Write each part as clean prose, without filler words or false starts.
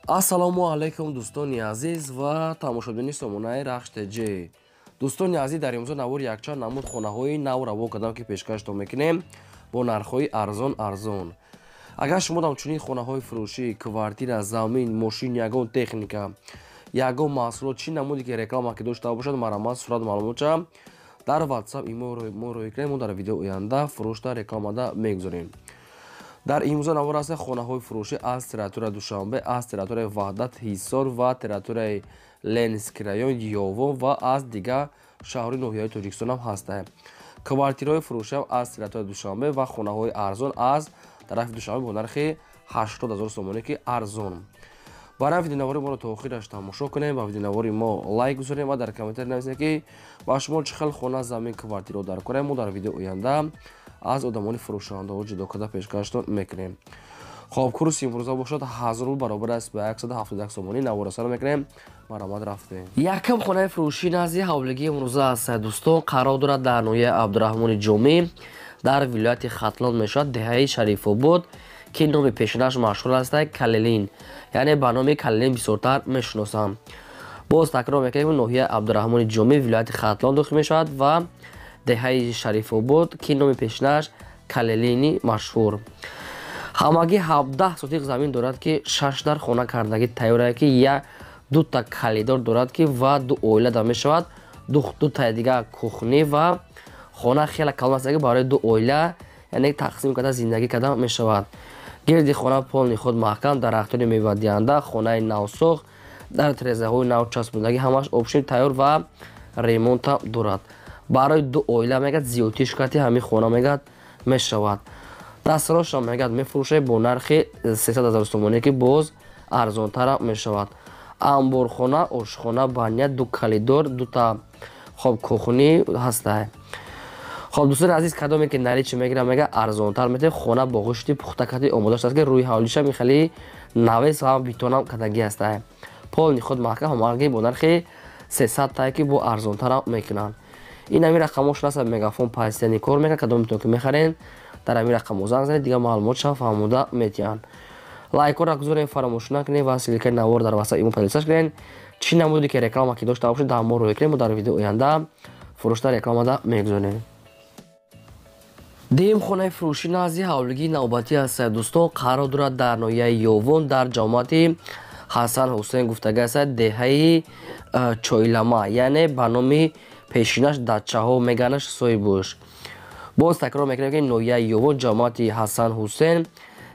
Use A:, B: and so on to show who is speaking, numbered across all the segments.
A: Ассалому алайкум, дӯстони азиз ва тамошобини сомонаи Рахш ТЖ. Дӯстони азиз, дар имрӯза навор якчанд намуд хонаҳои нав равон кардам, ки пешкаштон мекунем бо нархҳои арзон арзон. Агар шумо дам чунин хонаҳои фурӯшӣ, квартира, замин, мошин, ягон техника, ягон маҳсулот, чӣ намуде ки реклама ки дошта бошад, марҳамат, сурат, маълумотча дар WhatsApp мо роҳӣ кунем, мо дар видео оянда фурӯшта рекламада мегузорем. Дар имрӯза навор аст хонаҳои фурӯшӣ аз территорияи Душанбе, аз территорияи Ваҳдат, Ҳисор ва территорияи Ленинский район, Ёвон ва аз дигар шаҳру ноҳияҳои Тоҷикистон ҳам ҳастанд. Квартираҳои фурӯшӣ ҳам аз территорияи Душанбе ва хонаҳои арзон аз тарафи Душанбе бо нархи 80 ҳазор сомонӣ, ки арзон. Барои видеонавори моро то охираш тамошо кунем ва видеонавори мо лайк гузорем ва дар комментарий нависем, ки ба шумо чӣ хел хона, замин, квартираро дар кунем. Мо дар видео оянда аз одамони фурӯшандаҳо ҷудо карда пешкаштон мекунем. Хоб, курси имрӯза бошад 1000 рубл, баробар аст ба 171 сомонӣ. Наворасаро мекунем, марҳамат, рафтем. Якам хонаи фурӯшӣ назди ҳавлигии имрӯза аст, дӯстон, қарор дорад дар ноҳияи Абдураҳмони Ҷомӣ, дар вилояти Хатлон мешавад, деҳаи Шарифобод, ки номи пешинаш машҳур аст Калелин, яъне ба номи Калелин бисёртар мешиносанд. Боз такрор мекунем, ноҳияи Абдураҳмони Ҷомӣ, вилояти Хатлон дохил мешавад ва деҳаи Шарифобод, ки номи пешинаш Калелини машҳур. Ҳамагӣ 17 сотиқ замин дорад, ки шаш дар хона кардагӣ тайёрае, ки як дута калидор дорад, ки ва ду оила да мешавад, дутаи дигар кухни ва хона хеле калон аст, ки барои ду оила, яъне тақсим карда зиндагӣ карда мешавад. Гирди хона полный худ маҳкам, дарахтони мевадиҳанда, хонаи навсохт, дар тирезаҳои нав часпондагӣ, ҳамаш общий тайёр ва ремонта дорад. Барои ду оила, мегӯяд, зиёдтӣ шикати ҳамин хона, мегӯяд, мешавад. Дастрошам, мегӯяд, мефурӯшад бо нархи 300 ҳазор сомонӣ, ки боз арзонтарам мешавад. Амборхона, ошхона, баня, ду калидор, дута хоб кухни ҳаста. Хоб, дӯстони азиз, кадоме ки наличный мегирам, мега, арзонтар метавонед. Хона бо ғишти пухта кати омода шудааст, ки рӯи ҳавлиша михали навес ва бетонам кардагӣ ҳаста. Полный худ маҳкам, ҳамагӣ бо нархи 300 тай, ки бо арзонтарам мекунанд. Ин ҳамин рақамошон аст, Мегафон постоянно кор мекунад. Кадометон ки мехарен, дар ҳамин рақамҳо занг занед, дигар маълумотшам фаҳмода метиҳанд. Лайкҳоро гузорем, фаромӯш накунед ва ссылкаи навор дар васат имо поделиться кунед. Чӣ намуде ки реклама ки дошта бошед, дар мо роҳӣ кунем, мо дар видео оянда фурӯшта рекламада мегузорем. Дуюм хонаи фурӯшӣ назди ҳавлигии навбатӣ аст, дӯстон, қарор дорад дар ноҳияи Ёвон, дар ҷамоати Ҳасан Ҳусейн гуфтагӣ аст, деҳаи Чойлама, яъне ба номи пешинаш Дачаҳо меганаш соҳибуш. Боз такрор мекунем, ки ноҳияи Ёвон, ҷамоати Ҳасан Ҳусейн,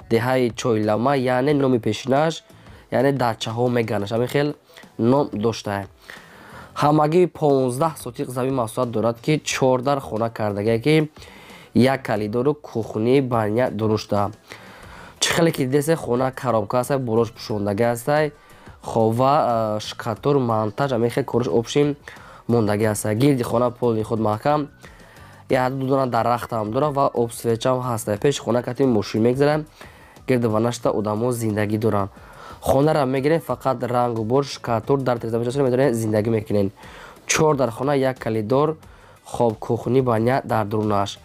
A: деҳаи Чойлама, яъне номи пешинаш, яъне Дачаҳо меганаш, ҳамин хел ном доштаа. Ҳамагӣ 15 сотиқ замин масоҳат дорад, ки чордар хона кардагие, ки як калидору кухни, баня дурушта. Чӣ хеле ки дидесе, хона коробка аста, болош пӯшондагӣ ҳастай, хова штукатур, монтаж, ҳамин хел кориш общий мондагӣ ҳаста. Гирди хона полный худ маҳкам, як ду дона дарахтам дорад ва обсвечам ҳаста. Пеши хона кати мошин мегзарад, гирди ванашта одамо зиндагӣ доранд. Хонара мегирем, фақат рангу бор, штукатур, дар тиреза метавонед зиндагӣ мекунед. Чор дар хона, як калидор, хоб кухни, баня дар дурунаш.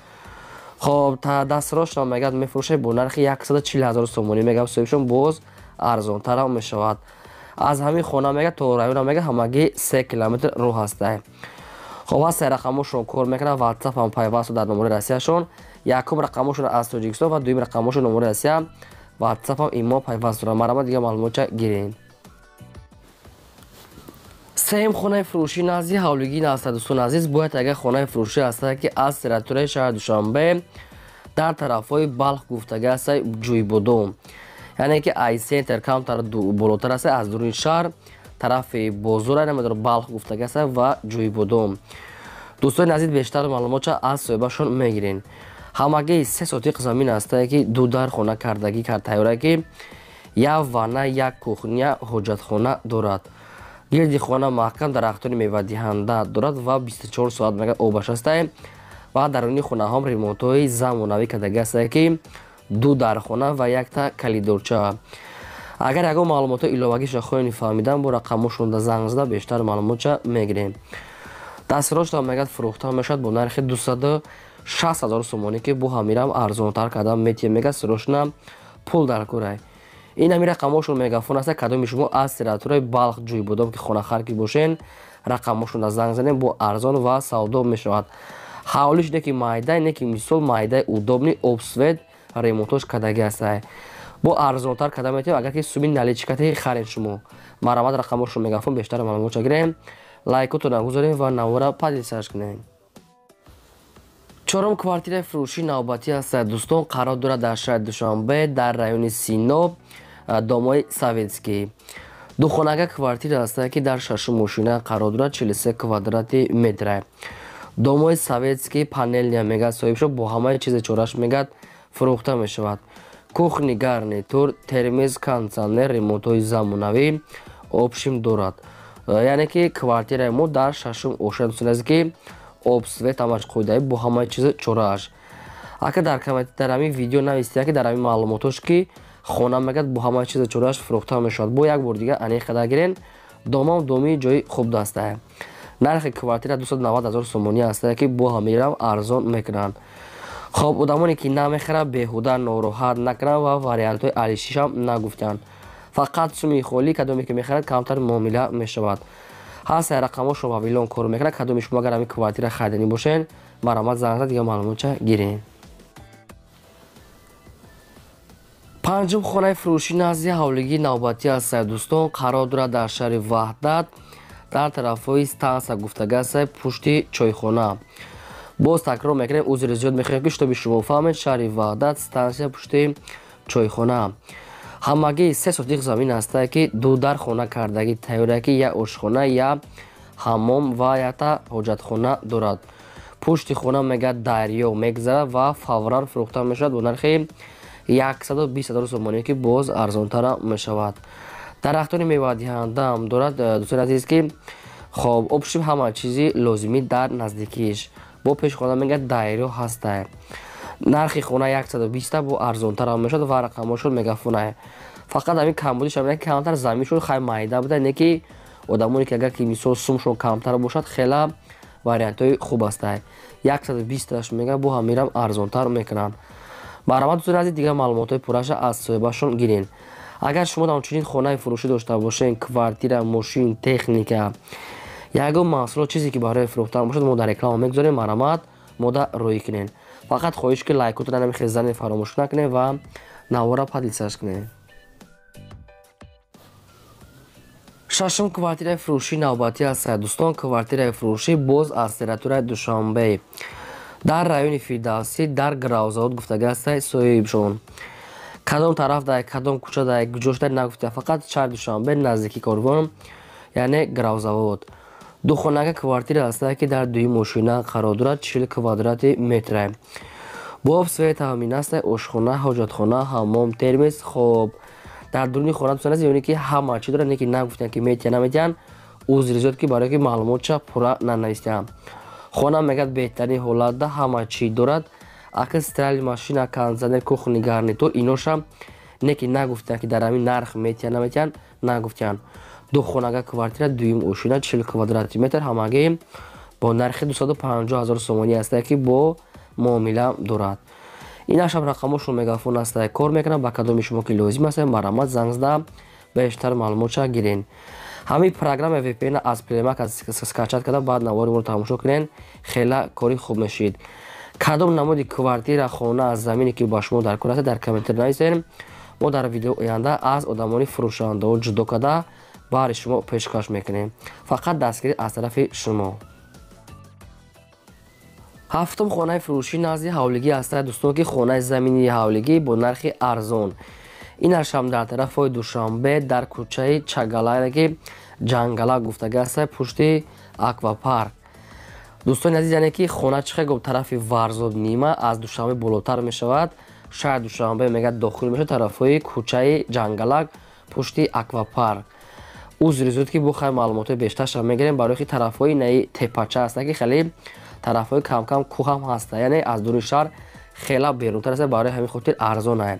A: Хоб, дастрошро, мегӯяд, мефурӯшад бо нархи 140 ҳазор сомонӣ, мегӯяд соҳибшон, боз арзонтарам мешавад. Аз ҳамин хона, мега, то района, мега, ҳамагӣ 3 километр роҳ ҳаста. Хоб, ҳастаи рақамошон кор мекунад, Ватсап ҳам пайваст дар номери Россияшон. Якум рақамошон аз Тоҷикистон ва дуюм рақамошон номери Россия, Ватсап ҳам имо пайваст дорад. Марҳамат, дигар маълумотча гирен. Сеюм хонаи фурӯшӣ назди ҳавлигии аст, дӯстони азиз. Бояд агар хонаи фурӯшӣ ҳаста, ки аз территорияи шаҳри Душанбе, дар тарафҳои Балх гуфтагӣ аста, Ҷӯйбодом, яъне ки ай центр камтар болотар аста, аз дуруни шаҳр тарафи бозора, намедонам, Балх гуфтагӣ аста ва Ҷӯйбодом. Дӯстони азиз, бештар маълумотча аз соҳибашон мегирен. Ҳамагӣ 3 сотиқ замин ҳастае, ки ду дар хона кардагӣ тайёра, ки як ванна, як кухня, ҳоҷатхона дорад. Гирди хона маҳкам, дарахтони мевадиҳанда дорад ва 24 соат, мега, обаш ҳастае ва даруни хонаҳом ремонтҳои замонавӣ кардагӣ ҳастае, ки ду дархона ва якта калидорча. Агар ягон маълумотҳои иловагиша хоҳем фаҳмидан, бо рақамошонда занг зада бештар маълумотча мегирем. Дастрошта, мегӯяд, фурӯхта мешавад бо нархи 260 ҳазор сомонӣ, ки бо ҳамирам арзонтар карда метиҳем, мегӯяд, срочно пул дар курай. Ин ҳами рақамҳошон мегафон аст. Кадоми шумо аз территорияи Балх ҷӯй будом ки хонахар ки бошен, рақамҳошонро занг занем, бо арзон ва савдо мешавад. Ҳавлиш не ки майда, не ки мисол майдаи удобный, об, свет, ремонтош кардагӣ ҳастай. Бо арзонтар карда метавонем, агар ки суми наличкати харед шумо. Марҳамат, рақамҳошон мегафон, бештар маълумотша гирем. Лайкотона гузорем ва навора поделиться кунем. Чорум квартираи фурӯшии навбатӣ аст, дӯстон, қарор дорад дар шаҳри Душанбе, дар райони Сино, домои Советский. Духонага квартира аст, ки дар шашум мошина қарор дорад, 43 квадрати метра. Домои Советский, панельная мегад соҳибшо, бо ҳамаи чизе чораш мегад фурӯхта мешавад. Кухни гарнитур, термез, кондитсионер, ремонтҳои замонавӣ общим дорад. Яъне ки квартираи мо дар шашум ошина, дӯстони азиз, ки об, свет ҳамаш қоидаи, бо ҳамаи чизи чорааш. Ака дар ҳамин видео навистия, ки дар ҳамин маълумотош ки хона мегад бо ҳамаи чизи чорааш фурӯхта мешавад. Бо як бор дига аниқ қадар гирен, домам доми ҷои хуб дастае. Нархи квартира 290 ҳазор сомонӣ астае, ки бо ҳамирам арзон мекунанд. Хоб, одамоне ки намехарад, беҳуда нороҳат накунанд ва вариантҳои алишишам нагуфтанд. Фақат суми холӣ кадоме ки мехарад, камтар муомила мешавад. Ҳаст рақамҳошо, вавилон кор мекунад. Кадоми шумо агар ҳамин квартира хариданӣ бошен, марҳамат, занг зад, дигар маълумотча гирен. Панҷум хонаи фурӯшӣ назди ҳавлигии навбатӣ аст, дӯстон, қарор дорад дар шаҳри Ваҳдат, дар тарафҳои станса гуфтага аст, пушти чойхона. Боз такрор мекунем, узри зиёд мехоҳем, ки шутоби шумо фаҳмед: шаҳри Ваҳдат, стансия, пушти чойхона. Ҳамагӣ 3 сотиқ замин ҳастае, ки ду дар хона кардагӣ тайёре, ки як ошхона, як ҳаммом ва якта ҳоҷатхона дорад. Пушти хона мегӯяд дарё мегзарад ва фавран фурӯхта мешавад бо нархи 120 ҳазор сомонӣ, ки боз арзонтара мешавад. Дарахтони мевадиҳандаам дорад, дӯстони азиз, ки хоб, общим ҳама чизи лозимӣ дар наздикиш. Бо пеши хона мегӯяд дарё ҳастае. Нархи хона 120 бо арзонтарам мешавад ва рақамҳошон мегафонае. Фақат ҳамин камбудиш ҳам камтар замин шуд, хай майда буда, не ки одамоне ки агар ки мисол сумшон камтар бошад, хела вариантҳои хуб астае. 120-аш мега, бо ҳамирам арзонтар мекунанд. Марҳамат, дӯстони азиз, дигар маълумотҳои пурраша аз соҳибашон гирен. Агар шумо ҳамчунин хонаи фурӯшӣ дошта бошед, квартира, мошин, техника, ягон маҳсулот, чизе ки барои фурӯхтан бошад, мо дар реклама мегузорем. Марҳамат, мода роҳӣ кунед. Фақат хоҳиш ки лайкотро намехез занед, фаромӯш накунед ва навора поделиться кунед. Шашум квартираи фурӯшии навбатӣ аст, дӯстон. Квартираи фурӯшӣ боз аз территорияи Душанбе, дар райони Фирдавсӣ, дар Гравзавод гуфтага астае. Соҳибшон кадом тараф дай, кадом кӯча дай, куҷош дай нагуфта, фақат шаҳри Душанбе, наздики Корвон, яъне Гравзавод. Духонага квартира астае, ки дар дуюм мошина қарор дорад, 40 квадрати метра, бо об, свет таъмин аст, ошхона, ҳоҷатхона, ҳаммом, термес. Хоб, дар дуруни хона, дӯстон азиз, ёне ки ҳама чӣ дорад, не ки нагуфтанд ки метиҳанд, наметиҳанд. Узри зиёд ки барое ки маълумотша пурра нанавистиҳам. Хона мегӯяд беҳтарин ҳолатда, ҳама чӣ дорад, ака стиральный машина, кондитсионер, кухни гарнитур иноша, не ки нагуфтанд ки дар ҳамин нарх метиҳанд, наметиҳанд, нагуфтиҳанд. Духонага квартира, дуюм ошина, 40 квадрати метр, ҳамагӣ бо нархи 250 ҳазор сомонӣ астае, ки бо муомила дорад. Ин ашаб рақамҳошон мегафон астае, кор мекунад. Ба кадоми шумо ки лозим аст, марҳамат, занг зада бештар маълумотша гирен. Ҳамин программа VPN аз Play Market скачать карда, баъд навори моро тамошо кунен, хела кори хуб мешид. Кадом намуди квартира, хона, замине ки ба шумо дар кор аст, дар комментар нависен. Мо дар видео оянда аз одамони фурӯшандаҳо ҷудо карда баҳри шумо пешкаш мекунем. Фақат дастгирӣ аз тарафи шумо. Ҳафтум хонаи фурӯшӣ назди ҳавлигӣ ҳастад, дӯстон, ки хонаи заминии ҳавлигӣ бо нархи арзон. Ин ашам дар тарафҳои Душанбе, дар кӯчаи Чагала, ки Ҷангала гуфтага аста, пушти аквапарк. Дӯстони азиз, яъне ки хона чӣ хел гуфт, тарафи Варзоб нима аз Душанбе болотар мешавад, шаҳри Душанбе мегӯяд дохил мешавад, тарафҳои кӯчаи Ҷангалак, пушти аквапарк. Узри зуд ки бо хай маълумотҳои бештарша мегирем, барои ки тарафҳои наи тепача аста, ки хеле тарафҳои камкам кӯҳам ҳаста, яъне аз дури шаҳр хела берунтар аста, барои ҳамин хотир арзонае.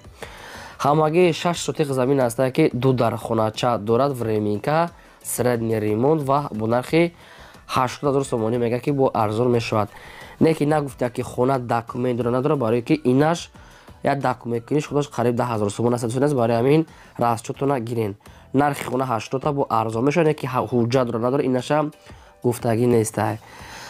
A: Ҳамагӣ 6 сотиқ замин аста, ки ду дархонача дорад, временка, средний ремонт ва бо нархи 80 ҳазор сомонӣ мегӯяд, ки бо арзон мешавад. Не ки нагуфта ки хона документ дора, надора, барое ки инаш Як документ куниш худаш қариб 10 000 сомон аст, дӯстони азиз. Барои ҳамин расчётона гирен. Нархи хона 80та бо арзон мешавад, ки ҳуҷҷатро надорад, инаша гуфтагӣ нестай.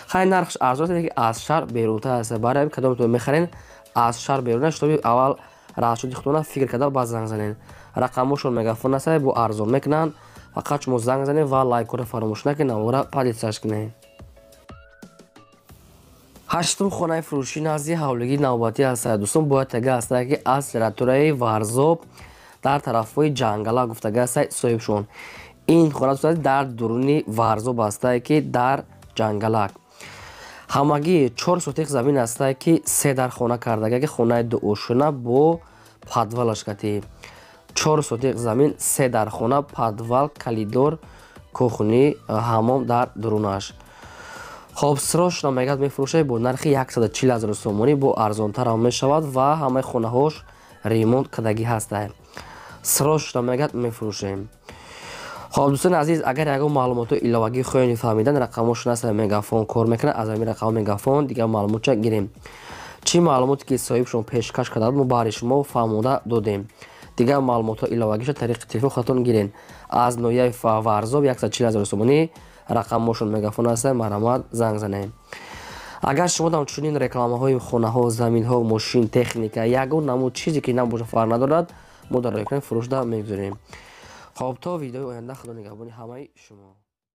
A: Хай, нархш арзон аст, ки аз шаҳр берунтар аст. Барои ҳамин кадомтон мехарен, аз шаҳр берун, шутоби аввал расчёти худтона фикр карда, баъд занг занен. Рақамошон Мегафон аст, бо арзон мекунанд. Фақат шумо занг занед ва лайкҳоро фаромӯш накунед, навора подписаться кунед. Ҳаштум хонаи фурӯшӣ назди ҳавлигии навбатӣ аст, дӯстон. Бояд тага аст, ки аз территорияи Варзоб, дар тарафҳои Ҷангала гуфтага аст соҳибшон. Ин хона, дӯстон, дар дуруни Варзоб ҳастае, ки дар Ҷангалак. Ҳамагӣ 4 сотих замин ҳастае, ки се дар хона кардага, ки хонаи дуошёна бо подвалаш кати. 4 сотих замин, се дар хона, подвал, коридор, кухни, ҳаммом дар дурунаш. Хоб, срочно мегӯяд, мефурӯшад бо нархи 140 000 сомонӣ, бо арзонтарам мешавад ва ҳамаи хонаҳош ремонт кардагӣ ҳастае. Срочно мегӯяд, мефурӯшем. Хоб, дӯстони азиз, агар ягон маълумотҳои иловагӣ хоҳед фаҳмидан, рақамҳошон аст, Мегафон кор мекунад. Аз ҳамин рақамҳо Мегафон дигар маълумотча гирем. Чӣ маълумоте ки соҳибшон пешкаш кардад, мо баҳри шумо фаҳмода додем. Дигар маълумотҳо иловагиша тариқи телефон худатон гирен. Аз ноҳияи Варзоб, 140 000 сомонӣ, рақамҳошон Мегафон аст, марҳамат, занг занем. Агар шумо дам чунин рекламаҳои хонаҳо, заминҳо, мошин, техника, ягон намуд чизе ки набошад, фарқ надорад, мо дар экрани фурӯшда мегузорем. Хоб, то видеои оянда, худо нигаҳбони ҳамаи шумо.